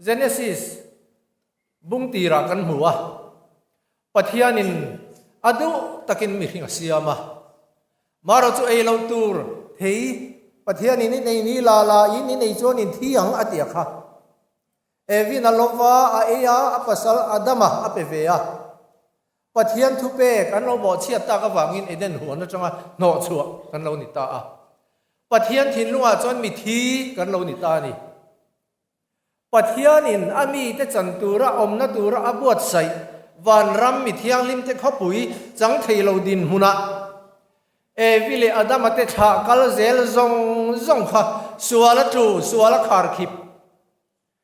Genesis bung tirah kan hmu a, Pathianin a duh takin mihring a siam a, Maro chu ei loh tur thei Pathianin in ei ni la la in in ei chuan in thi ang a ti a kha. Evin a lova a ei a, a pasal Adama a pe ve a. Pathian thupek an lo bawhchhiat tak avangin Eden huan atanga hnawhchhuah kan lo ni ta a. Pathian thinlungah chuan mithi kan lo ni ta a ni. Pathianin a mite chan tura awmna tura a buatsaih vanram mi thianghlimte khawpui chang thei lo dinhmunah Evi leh Adama te thlah kal zel zawng zawng kha sual a tlu, sual a kharkhip.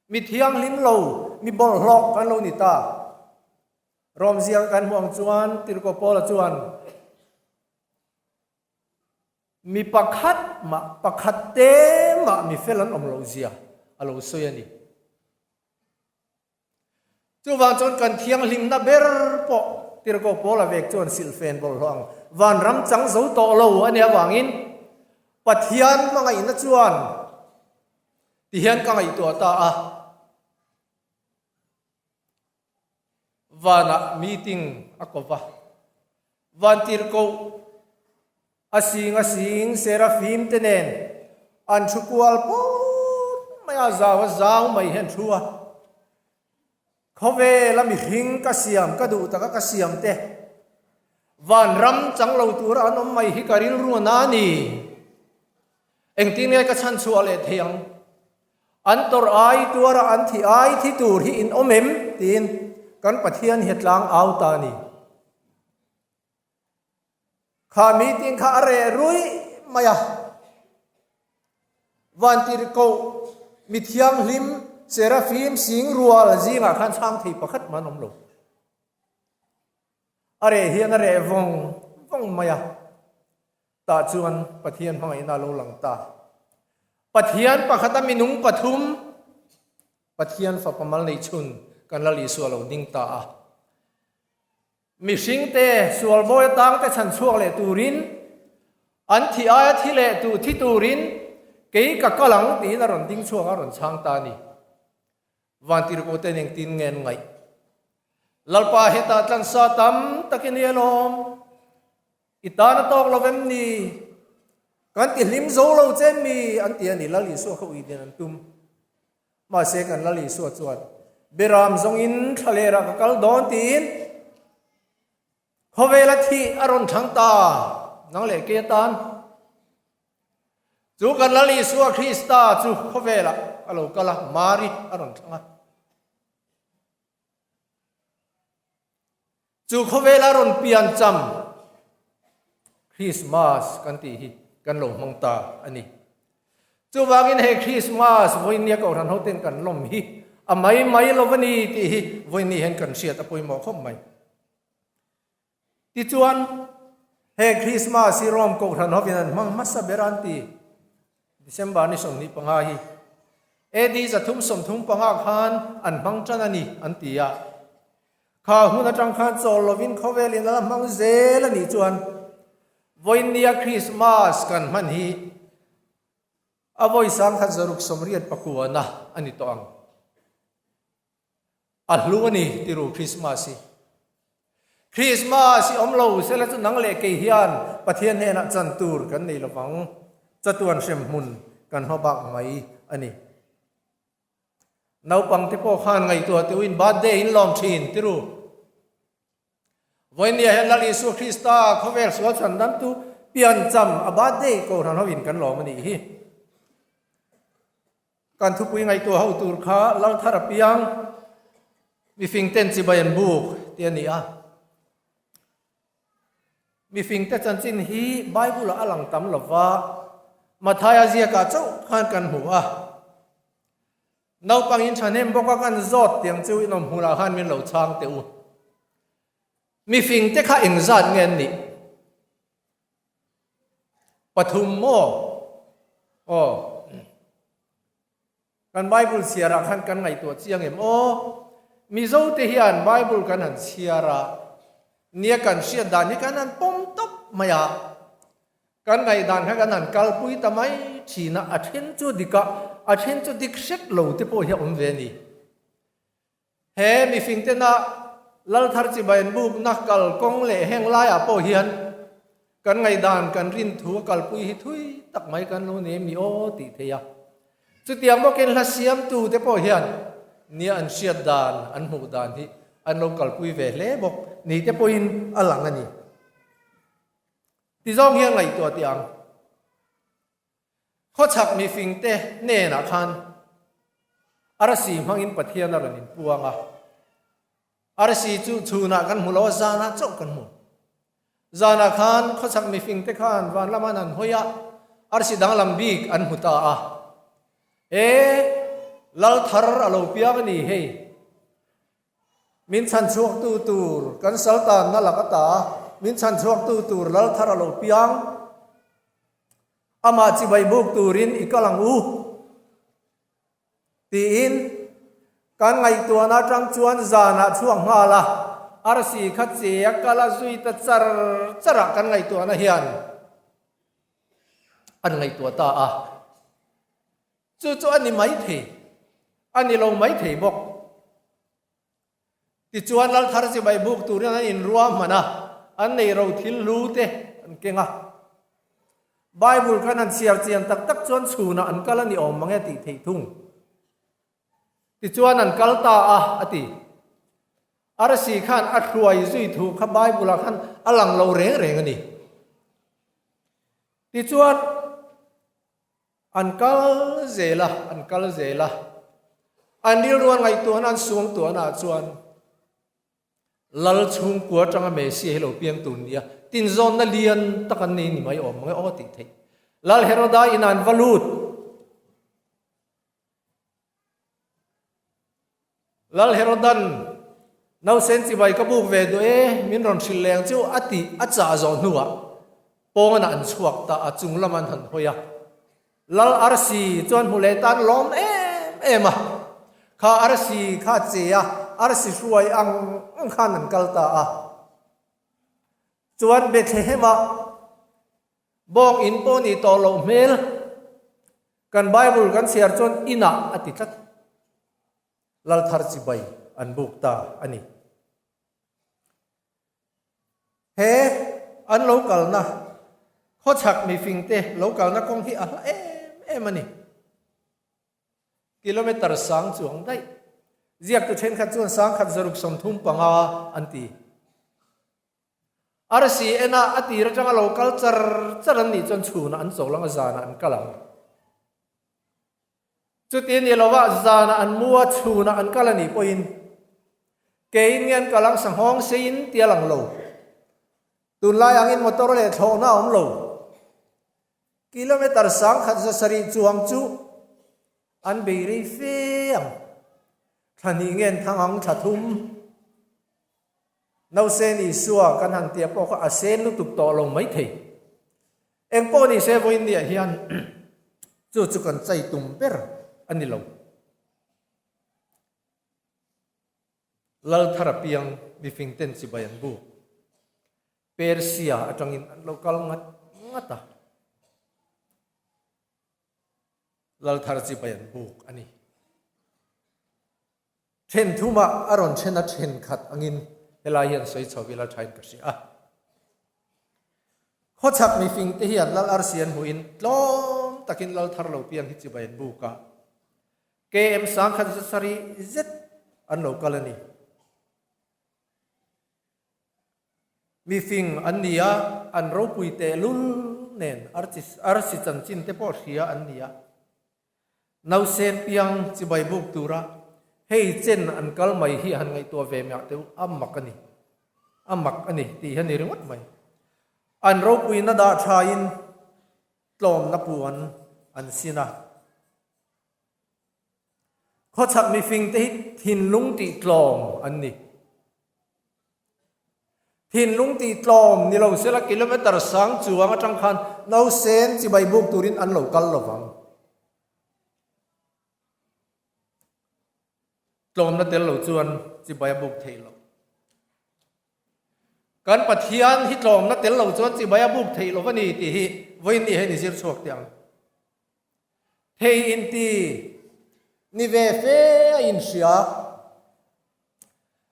Mi thianghlim lo, mi bawlhhlawh kan lo ni ta. Rawmzia kan hmuh ang chuan Tirhkoh Paula chuan mi pakhat mah, pakhat te mah mi fel an awm loh zia a lo sawi a ni. Chuvang chuan kan thianghlimna ber pawh Tirhkoh Paula vek chuan silhfen bawlhhlawh ang vanram chang zo tawh lo a nih avangin Pathian hmangaihna chuan tihian ka ngaihtuah ta a. Vanah meeting a ko va. Vantirhkoh a sing a sing Seraphim te nen an thu kual pawt mai a, zau a zau mai hian thu a. Khawvela mihring ka siam, ka duh taka ka siam te vanram chang lo tura an awm mai hi ka rilru a na a ni. Engtin nge ka chhanchhuah leh thei ang? An tawrh ai tuara an thi ai thi tur hi in awm em? tiin kan Pathian hi a tlang au ta a ni. Kha meeting kha a reh ruih mai a, Vantirhkoh mi thianghlim Seraphim sing rual zingah khan chhang thei pakhat mah an awm lo. A reh hian a reh vawng vawng mai a. Tah chuan Pathian hmangaihna a lo lang ta. Pathian pakhata minung pathum, Pathian Fapa mal nei chhun kan Lal Isua a lo ding ta a. Mihringte sual bawi atangte chhan chhuak leh turin, an thi aia thi leh tu thi turin kei ka kal ang tiin a rawn ding chhuak a, a rawn chhang ta a ni. Vantirhkoh ten engtin nge an ngaih? Lalpa hetah tlansa tam takin i alawm. I tan a tawk lo vem ni? Kan ti hlim zo lo che mi? An ti a ni, Lal Isua kha ui din an tum. Mahse kan Lal Isua chuan, Beram zawngin thlalerah ka kal dawn tiin khawvela thih a rawn thlang ta, nang leh kei atan. Chu kan Lal Isua Krista chu khawvelah a lo kal a, Mari a rawn thlang a. Chu khawvela rawn pian cham Christmas kan tih hi kan lo hmang ta a ni. Chuvangin he Christmas vawinia Kohhran hoten kan lawm hi a mai mai lo a ni tih hi vawiini hian kan hriat a pawimawh khawp mai. Tichuan, he Christmas hi Rome Kohhran hovin an hmang hmasa ber an ti. December ni 25 hi AD 335 khan an hmang tan a ni an ti a. Kha hun atang khan chawl lovin khawvel in a la hmang zel a nih chuan vawinia Christmas kan hman hi a vawi 1969 a ni tawh ang. A hlu a ni tiru Christmas hi. Christmas hi awm lo sela chu nang leh kei hian Pathian hnenah chan tur kan nei lovang. Chatuan hremhmun kan hma bak mai a ni. Naupang te pawh khan ngaihtuah teh uin birthday in lawm thin tiru. Vawinia hian Lal Isua Krista khawvel sual chhan dam tu pian cham a birthday kohhran ho in kan lawm a nih hi. Kan thupui ngaihtuah ho tur kha Lal thar a piang mifing ten chibai an buk ti a ni a. Mifing te chanchin hi Bible ah a lang tam lova, Mathaia ziakah chauh khan kan hmu a. Naupang in thahnem bawk a kan zawt tiang chu in awm hmunah khan min lo chhang teh u. Mifing te kha engzat nge an nih? Pathum maw? Aw. Kan Bible chhiarah khan kan ngaihtuah chiang em aw? Mizo te hian Bible kan han chhiar a, nia kan hriat dan hi kan han pawm tawp mai a, kan ngaihdan kha kan han kalpui ta mai thin a, a then chu dik a, a then chu dik hret lo te pawh hi a awm ve a ni. He mifingtena lal thar chibai an bukna kalkawng leh heng laiah pawh hian kan ngaihdan kan rin thu a kalpui hi thui tak mai kan lo nei mi aw tih theih a. Chutiang bawkin hla siamtute pawh hian nia an hriat dan, an hmuh dan hi an lo kalpui ve hle bawk ni te pawhin a lang a ni. Ti zawng hian ngaihtuah teh ang. Khawchhak mifingte hnenah khan arsi hmangin Pathian a rawn inpuang a. Arsi chu chhunah kan hmu lo a, zanah chauh kan hmu. Zanah khan khawchhak mifingte khan van lama an han hawi a, arsi danglam bik an hmu ta a. E, lal thar a lo piang a ni hei. Min chhan chhuaktu tur kan saltanna lak ata min chhan chhuaktu tur lal thar a lo piang. Amah chibai buk turin i kal ang u tiin kan ngaihtuahna atang chuan zanah chhuak nghal a, arsi kha che a kal a zui ta char char a kan ngaihtuahna hian an ngaihtuah ta a. Chu chu a ni maithei, a ni lo maithei bawk. Tichuan lal thar chibai buk turin an inrua hman a, an nei ro thil hlu te an keng a. Bible khan an chhiar chian tak tak chuan chhunah an kal a ni awm mang e tih theih thung. Tichuan an kal ta a, a ti. Arsi khan a hruai zui thu kha Bible-ah khan a lang lo reng reng a ni. Tichuan. An kal zel a, an kal zel a. An rilru an ngaihtuahna an suangtuahnaah chuan Lal chhungkua atanga Messia hi lo piang tur nia tinzawnna lian tak an nei ni mai awm mang e aw tih theih. Lal Heroda in an va lut. Lal Herodan nausen chibai ka buk ve duh e, min rawn hrilh leng chu a tih a chah zawh hnuah pawnah an chhuak ta a, chung lam an han hawi a. Lal arsi chuan hmu leh tan lawm em em a, kha arsi kha che a, arsi hruai ang ang khan an kal ta a. Chuan Bethlehem-ah Bawng in pawh nih tawh loh hmel. Kan Bible kan chhiar chuan inah a ti tlat. Lal thar chibai an buk ta a ni. He an lo kalna khawchhak mifingte lo kalna kawng hi a hla em em a ni. Kilometre sang chuang daih. Ziaktu thenkhat chuan sangkhat zaruk 35 an ti. Arsi ena a tir atanga lo kal char char an nih chuan chhunah an chawl ang a, zanah an kal ang. Chuti ni lova zanah an mu a, chhunah an kal a nih pawhin keiin nge an kal ang sanghawng seiin tia lang lo. Tunlai angin motor leh thlawhna a awm lo. Kilometre 1700 chuang chu an bei rei fe ang. Thla hnih nge an thang ang, thla thum. Nausen Isua kan han tia pawh kha a sen lutuk tawh lo maithei. Eng pawh ni se vawiin niah hian chu chu kan chai tum ber a ni lo. Lal thar apiang mifing ten chibai an buk. Persia atangin an lo kal ngat ngat a. Lal thar chibai an buk a ni. Then thumah a rawn then a thenkhat angin helai hian sawi chho ila thain ka hria a. Khawchhak mifing te hian Lal Arsi an hmuhin tlawm takin Lal thar lo piang hi chibai an buk a. KM 1700 zet an lo kal a ni. Mifing an ni a, an ropui tehlul nen arsi chanchin te pawh hria an ni a. Nausen piang chibai buk tura hei chen an kal mai hi han ngaihtuah ve mah teh u, a mak a ni, a mak a ni tih hi a ni ringawt mai. An ropuina dah thain tlawmna puan an sin a. Khawchhak mifingte hi thinlung tih tlawm an ni. Thinlung tih tlawm ni lo sela kilometre sang chuang atang khan nausen chibai buk turin an lo kal lo vang. Tlawmna tel lo chuan chibai a buk theih loh. Kan Pathian hi tlawmna tel lo chuan chibai a buk theih lo a ni tih hi vawiin ni hian i zir chhuak teh ang. Thei inti ni ve fe a inhria.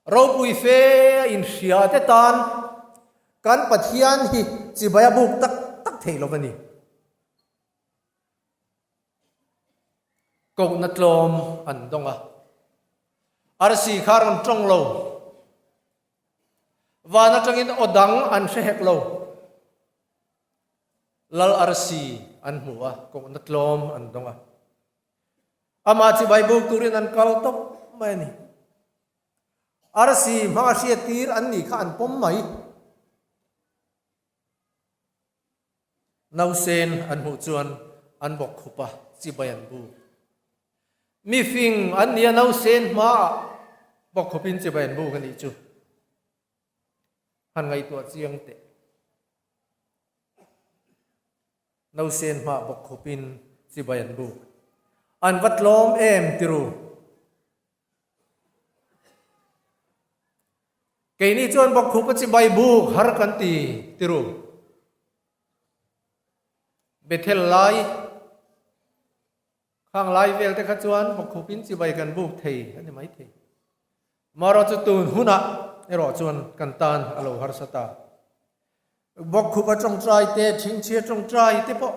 Ropui fe a inhria te tan kan Pathian hi chibai a buk tak tak theih lo a ni. Kohna tlawm an dawng a, arsi kha rawn tawng lo. Van atangin aw dang an hre hek lo. Lal arsi an hmu a, kohna tlawm an dawng a. Amah chibai buk turin an kal tawp mai a ni. Arsi hmanga hriattir an nih kha an pawm mai. Nausen an hmuh chuan an bawk khup a, chibai an buk. Mifing an nia nausen hmaah bawk khupin chibai an buk a nih chu. Han ngaihtuah chiang teh. Nausen hmah bawk khawpin chibai an buk. An va tlawm em tiru. Keini chuan bawk khupa chibai buk har kan ti tiru. Bethel lai khang lai vel te kha chuan bawk khupin chibai kan buk thei a ni mai thei. Marawh chu tun hunah erawh chuan kan tan a lo harsa ta. Bawkkhupa tawngtai te, thingchhia tawngtai te pawh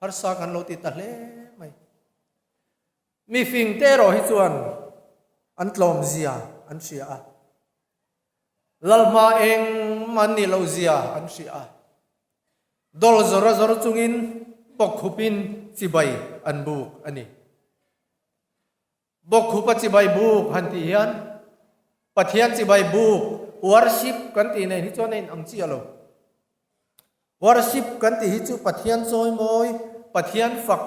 harsa kan lo ti ta hle mai. Mifing te erawh hi chuan an tlawm zia an hria a, Lalhma eng an nih loh zia an hria a, dawl zawr a zawr chungin bawkkhupin chibai an buk a ni. Bawkkhupa chibai buk han tih hian Pathian chibai buk, worship, kan tih nen hi chuan a inang chiah lo. Worship kan tih hi chu Pathian chawimawi, Pathian fak,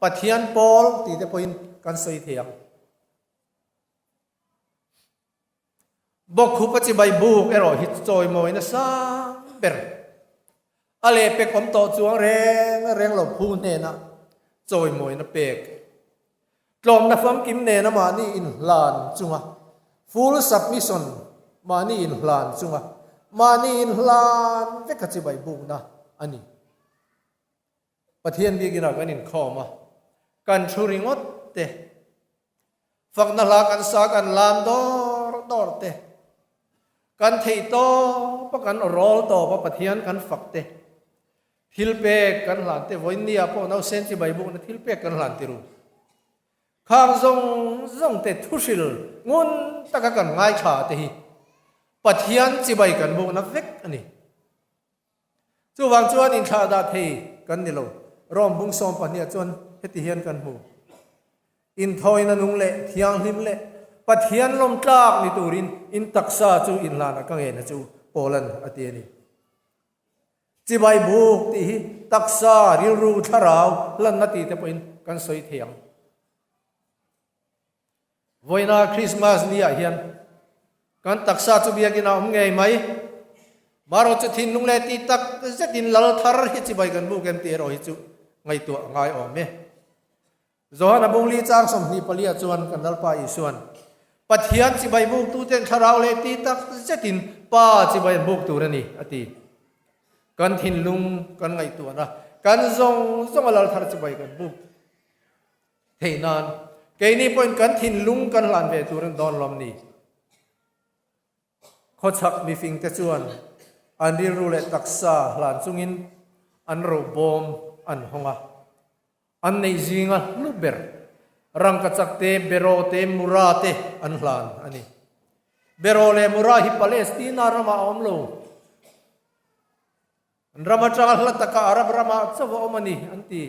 Pathian pawl tih te pawhin kan sawi thei ang. Bawkkhupa chibai buk erawh hi chawimawi nasa ber. A lehpek awm tawh chuang reng reng lo phu hnenah chawimawina pek. Tlawmna famkim nena mahni inhlan chunga full submission mahni inhlan chunga mahni inhlan veka chibai bukna a ni. Pathian biakinah kan inkhawm a, kan thu ringawt te, fakna hla kan sa kan lam dawr dawr te, kan theih tawp a kan rawl tawp a Pathian kan fak te, thil pek kan hlan te, vawiinnia pawh nausen chibai bukna thil pek kan hlan tiru. Khang zawng zawng te thuhril ngun taka kan ngaithla te hi Pathian chibai kan bukna vek a ni. Chuvang chuan inthlah dah thei kan ni lo. Rome bung 12 ah chuan heti hian kan hmu. Inthawina nung leh thianghlim leh Pathian lawm tlak ni turin in taksa chu inhlan a ka ngen a chu Paulan a ti a ni. Chibai buk tih hi taksa, rilru, thlarau lanna tih te pawhin kan sawi thei ang. Vawiina Krismas ni ah hian kan taksa chu biakin a awm ngei mai. Marawh chu thinlung leh tih tak zetin lal thar hi chibai kan buk em tih erawh hi chu ngaihtuah a ngai awm e. Johana Bungli chang 24 ah chuan kan Lalpa Isuan, Pathian chibai buktuten thlarau leh tih tak zetin Pa chibai an buk tur a ni, a ti. Kan thinlung kan ngaihtuahna kan zawng zawnga lal thar chibai kan buk. Theih nan, keini pawhin kan thinlung kan hlan ve tur an dawn lawm ni. Khawchhak mifingte chuan an rilru leh taksa hlan chungin an robawm an hawng a, an neih zinga hlu ber rangkachak te, beraw te, mura te an hlan a ni. Beraw leh mura hi Palestina ramah a awm lo. An ram atanga hla taka Arab ramah chauh a awm a ni, an ti.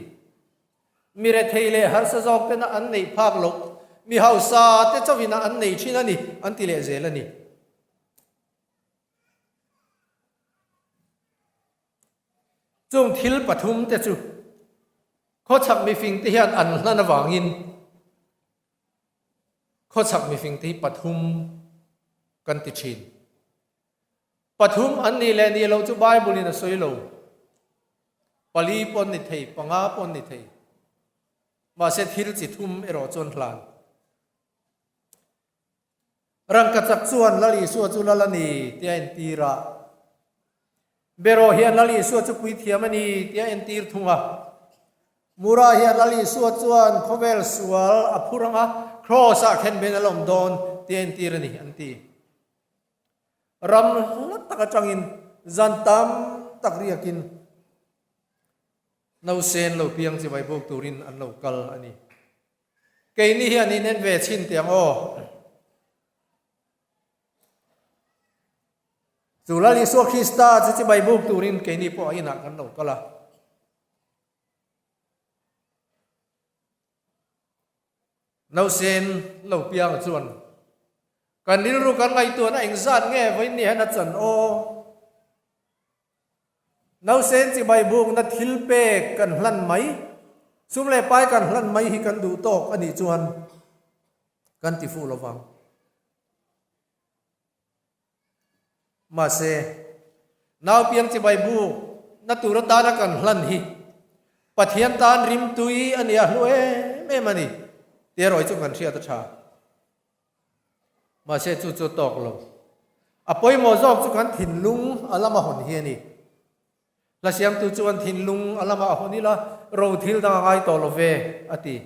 Mi rethei leh harsa zawk tena an neih phak loh, mi hausa te chauhin an nei thin a ni, an ti leh zel a ni. Chung thil pathum te chu khawchhak mifing te hian an hlan avangin khawchhak mifing te hi pathum kan ti thin. Pathum an nih leh nih loh chu Bible in a sawi lo. Pali pawh an ni thei, panga pawh an ni thei. Mahse thil chi thum erawh chuan hlan. Rangkachak chuan Lal Isua chu Lal a ni tia entir a. Beraw hian Lal Isua chu puithiam a ni tia entir thung a. Mura hian Lal Isua chuan khawvel sual a phur ang a, Kraws ah khenben a lawm dawn tia entir a ni an ti. Ram hla tak atangin zan tam tak riakin nausen lo piang chibai buk turin an lo kal a ni. Keini hian in en ve chhin teh ang aw. Chu Lal Isua Krista chu chibai buk turin keini pawh a inah kan lo kal a. Nausen lo piang chuan kan rilru kan ngaihtuahna engzat nge vawiin ni hian a chan aw? Nausen chibai bukna thil pek kan hlan mai, sum leh pai kan hlan mai hi kan duh tawk a nih chuan kan ti fuh lovang. Mahse, nau piang chibai buk na tur atana kan hlan hi Pathian tan rimtui a nia hlu em em a ni tih erawh chu kan hriat a tha. Mahse, chu chu tawk lo. A pawimawh zawk chu kan thinlung a lama hawn hi a ni. Hla siamtu chuan thinlung a lama a hawn ila ro thil dang a ngai tawh lo ve, a ti.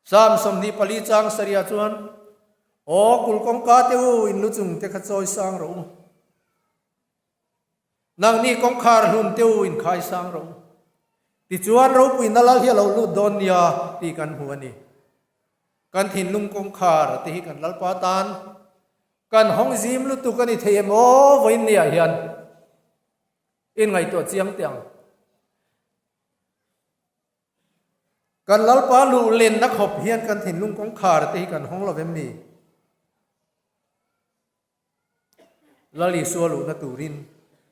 Psalm 24 chang sarihah chuan, Aw kul kawngka te u, in lu chung te kha chawi sang rawh u. Nangni kawngkhar hlun te u, in khai sang rawh u. Tichuan ropuina lal hi a lo lut dawn nia tih kan hmu a ni. Kan thinlung kawngkhar te hi kan Lalpa tan kan hawng zim lutuk a ni thei em aw vawiin niah hian in ngaihtuah chiang teh ang. Kan Lalpa luh lenna khawp hian kan thinlung kawngkhar te hi kan hawng lo vem ni? Lal Isua luhna turin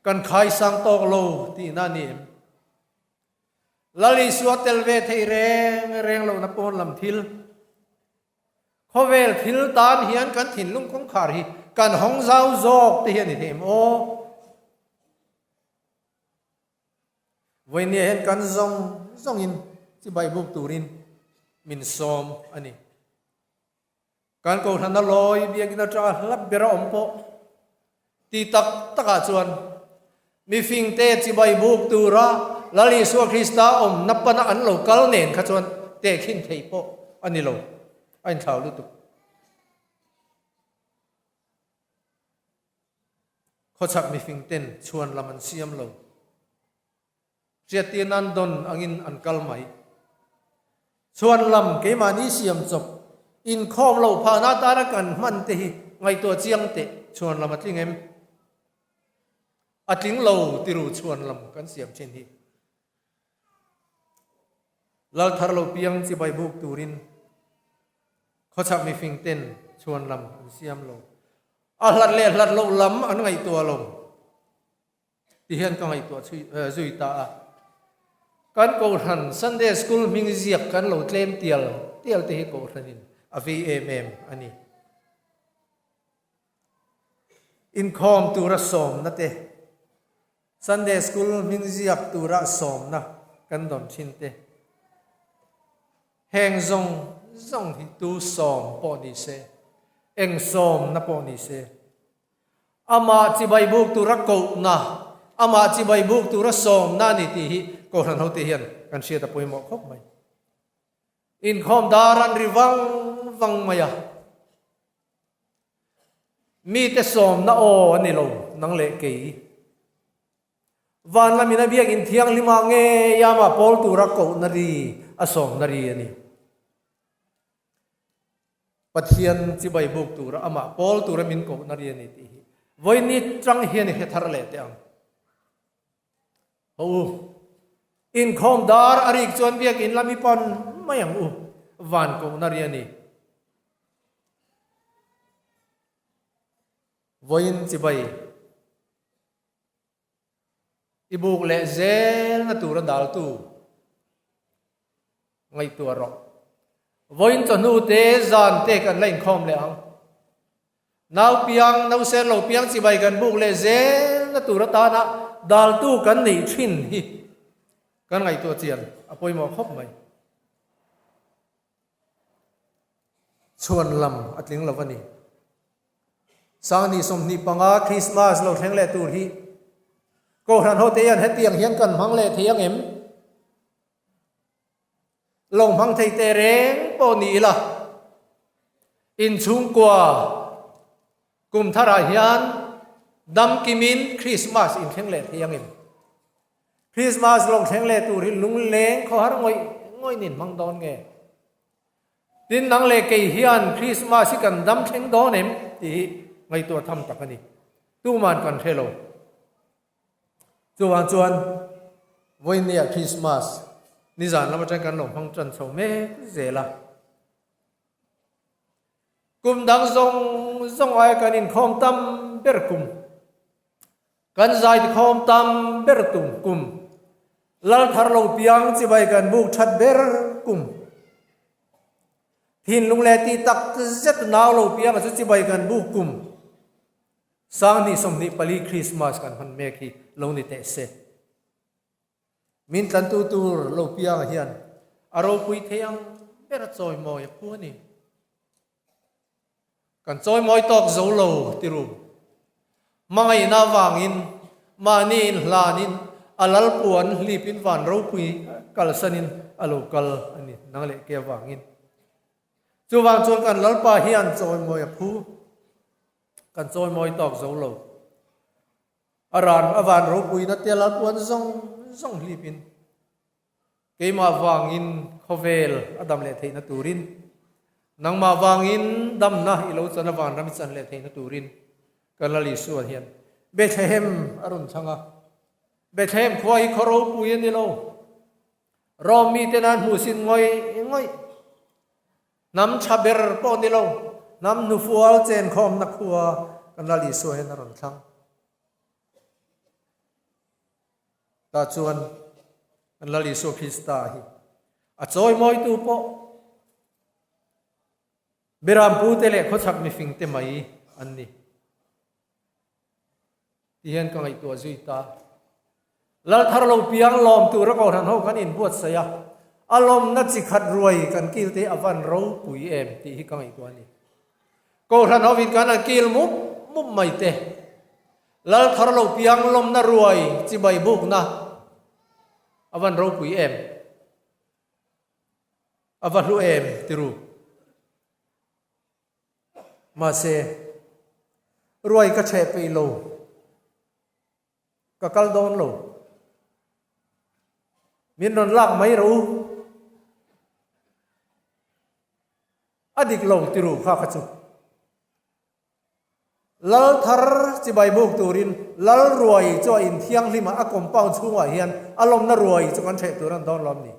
kan khaisang tawk lo tihna a ni em? Lal Isua tel ve thei reng reng lohna pawn lam thil, khawvel thil tan hian kan thinlung kawngkhar hi kan hawng zau zawk te hi a ni thei em aw? Vawinia hian kan zawng zawngin chibai buk turin min sawm a ni. Kan kohhran a lawi biakin atanga hla ber a awm pawh ti tak takah chuan mifingte chibai buk tura Lal Isua Krista awmna pana an lo kal nen kha chuan tehkhin thei pawh a ni lo, a inthlau lutuk. Khawchhak mifing ten chhuan lam an siam lo. Hriattir nan dawn angin an kal mai. Chhuan lam keimahni siam chawp inkhawm loh phahna atana kan hman te hi ngaihtuah chiang teh chhuan lam a tling em? A tling lo tiru chhuan lam kan siam thin hi. Lal thar lo piang chibai buk turin khawchhak mifing ten chhuan lam an siam lo. A hlat leh hlat loh lam an ngaihtuah lo ti hian ka ngaihtuah chhui zui ta a. Kan Kohhran Sunday School hming ziak kan lo tlem tial tial te hi Kohhranin a vei em em a ni. Inkhawm tura sawmna te, Sunday School hming ziak tura sawmna kan dawn thin te, Heng zawng zawng hi tu sawm pawh ni se, eng sawmna pawh ni se, amah chibai buk tura kohna, amah chibai buk tura sawmna a ni tih hi Kohhran hote hian kan hriat a pawimawh khawp mai. Inkhawm dar an ri vang vang mai a, mite sawmna aw a ni lo, nang leh kei. Van lamin a biakinn thianghlimah ngei amah pawl tura kohna ri a sawmna ri a ni. Pathian chibai buk tura amah pawl tura min kohna ri a ni tih hi vawiin chang hian i hre thar leh teh ang. Ho u, inkhawm dar a rik chuan biakinn lam i pan mai ang u, van kohna ri a ni. Vawiin chibai I buk leh zelna tura daltu ngaihtuah rawh. Vawiin chawhnu te zan te kan la inkhawm leh ang. Nau piang, nausen lo piang chibai kan buk leh zelna tur atana daltu kan neih thin hi kan ngaihtuah chian a pawimawh khawp mai. Chhuan lam a tling lo a ni. Sangni 25 Krismas lo thleng leh tur hi Kohhran hote hian hetiang hian kan hmang leh thei ang em? Lo hmang thei teh reng pawh ni ila, inchhungkua. Kum tharah hian dam kimin Krismas inthleng leh thei angin Krismas lo thleng leh tur hi lungleng khawhar ngawih ngawih nin hmang dawn nge? Tin nang leh kei hian Krismas hi kan dam thleng dawn em tih hi ngaihtuah tham tak a ni. Tuman kan hre lo. Chuvang chuan vawinia Krismas nizan lam atang kan lo hmang tan chho mek zel a. Kum dang zawng zawng aia kan inkhawm tam ber kum. Kan zaikhawm tam ber tum kum. Lal thar lo piang chibai kan buk that ber kum. Thinlung leh tih tak zet nau lo piang a chu chibai kan buk kum. 2024 Christmas kan hman mek hi lo ni teh se. Min tlantu tur lo piangah hian a ropui thei ang ber a chawimawi a phu a ni. Kan chawimawi tawk zo lo ti ru. Hmangaihna avangin mahni inhlanin a lalpuan hlipin van ropui kalsanin a lo kal a ni nang leh ke avangin. Chuvang chuan kan Lalpa hian chawimawi a phu. Kan chawimawi tawk zo lo. A ran a van ropuina te lalpuan zawng zawng hlipin keimah vangin khawvel a dam leh theihna turin, nangmah vangin damna i lo chan a van ram i chan leh theihna turin kan Lal Isua hian Bethlehem a rawn thlang a. Bethlehem khua hi khaw ropui a ni lo. Rome mite nan hmuhsin ngawih ngawih. Hnam tha ber pawh ni lo, hnam hnufual chenkhawmna khua kan Lal Isua hian a rawn thlang. Tah chuan kan Lal Isua Krista hi a chawimawitu pawh Berampute leh khawchhak mifingte mai an ni. Ti hian ka ngaihtuah zui ta. Lal thar lo piang lawm tura kohhran ho kan inbuatsaih a, a lawmna chi khat ruai kan kil te a van ropui em tih hi ka ngaihtuah a ni. Kohhran hovin kan han kil mup mup mai te. Lal thar lo piang lawmna ruai chibai bukna a van ropui em? A va hlu em ti ru. Mahse, ruai ka chheh peih lo, ka kal dawn lo. Min rawn lak mai rawh u. A dik lo ti ru kha kha chu. Lal thar chibai buk turin lal ruai chu a inthianghlim a, a compound chhungah hian a lawmna ruai chu kan chheh tur a ni dawn lo em ni?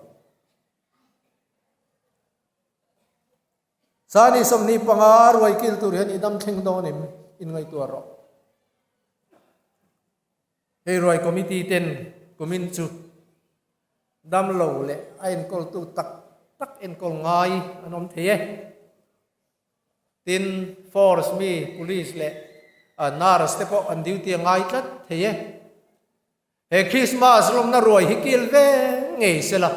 Sani 25 ruai kil tur hian i dam thleng dawn em? Inngaihtuah rawh. Hei ruai committee ten kumin chu dam lo leh a enkawltu tak tak enkawl ngai an awm thei e. Tin, force mi, police leh nurse te pawh an duty a ngai tlat thei e. He Christmas lawmna ruai hi kil ve ngei sela.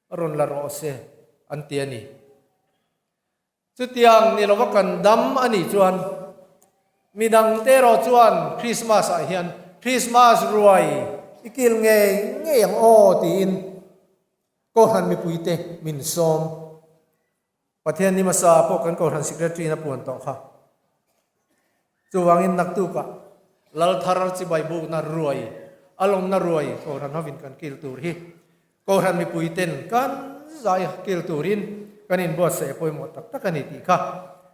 Rawn la rawh se an ti a ni. Chutiang ni lova kan dam a nih chuan midangte erawh chuan Christmas ah hian Christmas ruai i kil ngei ngei ang aw tiin Kohhran mipuite min sawm. Pathian ni hmasa pawh kan Kohhran Secretary in a puan tawh kha. Chuvangin naktukah Lal thar chibai bukna ruai, a lawmna ruai Kohhran hovin kan kil tur hi Kohhran mipui ten kan zai kil turin kan inbuatsaih a pawimawh tak tak a ni tih kha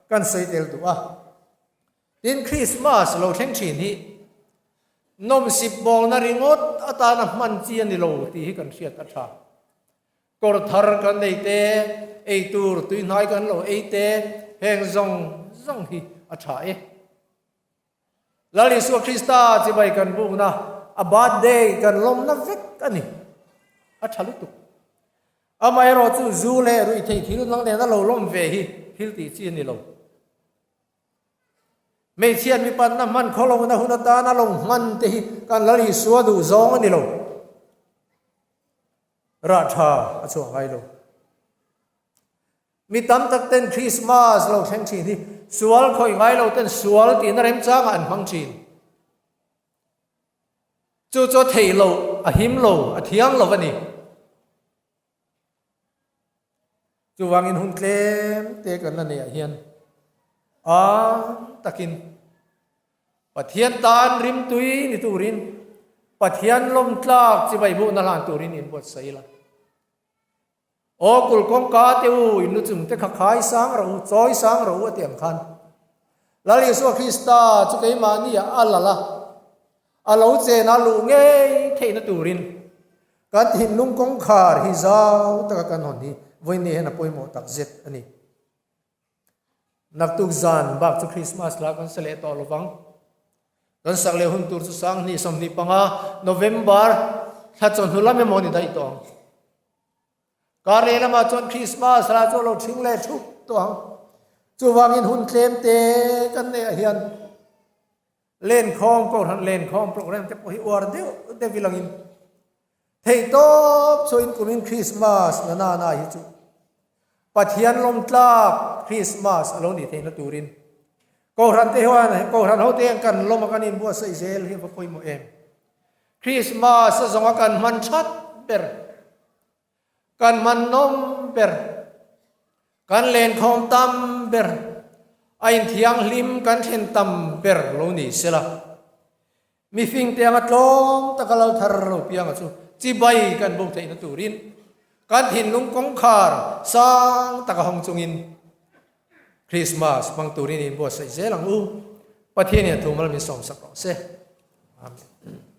kan sawi tel duh a. Tin, Krismas lo thleng thin hi nawmsip bawlna ringawt atana hman chi a ni lo tih hi kan hriat a tha. Kawr thar kan nei te, ei tur tuihnai kan lo ei te, heng zawng zawng hi a tha e. Lal Isua Krista chibai kan bukna, a birthday kan lawmna vek a ni. A tha lutuk. Amaherawh chu zu leh ruihtheih thil nang nena lo lawm ve hi thil tih chi a ni lo. Hmeichhiat mipanna hman khawlona hun atana lo hman te hi kan Lal Isua duh zawng a ni lo. Rah tha a chhuah ngai lo. Mi tam tak ten Christmas lo thleng thin hi sual khawih ngai lo ten sual tihna remchangah an hmang thin. Chu chu a theih lo, a him lo, a thiang lo a ni. Chuvangin hun tlem te kan la neih ah hian. Ang takin Pathian tan rimtui ni turin Pathian lawmtlak chibai buhna hlan turin inbuatsaih ila. Aw kul kawngka te u, in lu chung te kha khai sang rawh u, chawi sang rawh u a ti ang khan. Lal Isua Krista chu keimahni ah a lal a, a lo chen a luh ngei theihna turin kan thinlung kawngkhar hi zau taka kan hawn hi vawiin ni hian a pawimawh tak zet a ni. Naktuk zan bak chu Krismas la kan sa leh tawh lo vang. Kan sak leh hun tur chu 2025 November thla chawhnu lam emaw ni daih tawh ang. Kar leh lamah chuan Krismas la chu a lo thing leh thup tawh ang. Chuvangin hun tlem te kan neih ah hian lenkhawm kohhran lenkhawm program te pawh hi uar deuh deuh ilangin Theihtawp chuin kumin Krismas na nana hi chu Pathian lawmtlak Krismas a lo nih theihna turin Kohhran te hian Kohhran ho te hian kan lawm a kan inbuatsaih zel hi a va pawimawh em. Krismas a zawnga kan hman that ber, kan hman nawm ber, kan lenkhawm tam ber, a inthianghlim kan thlen tam ber lo ni sela. Mifing te anga tlawm taka lo thar lo pianga chu chibai kan bo theihna turin kan thinlung kawngkhar sang taka hawng chungin Christmas hmang turin in buatsaih zel ang u. Pathian hian thu mal min sawmsak rawh se. Amen.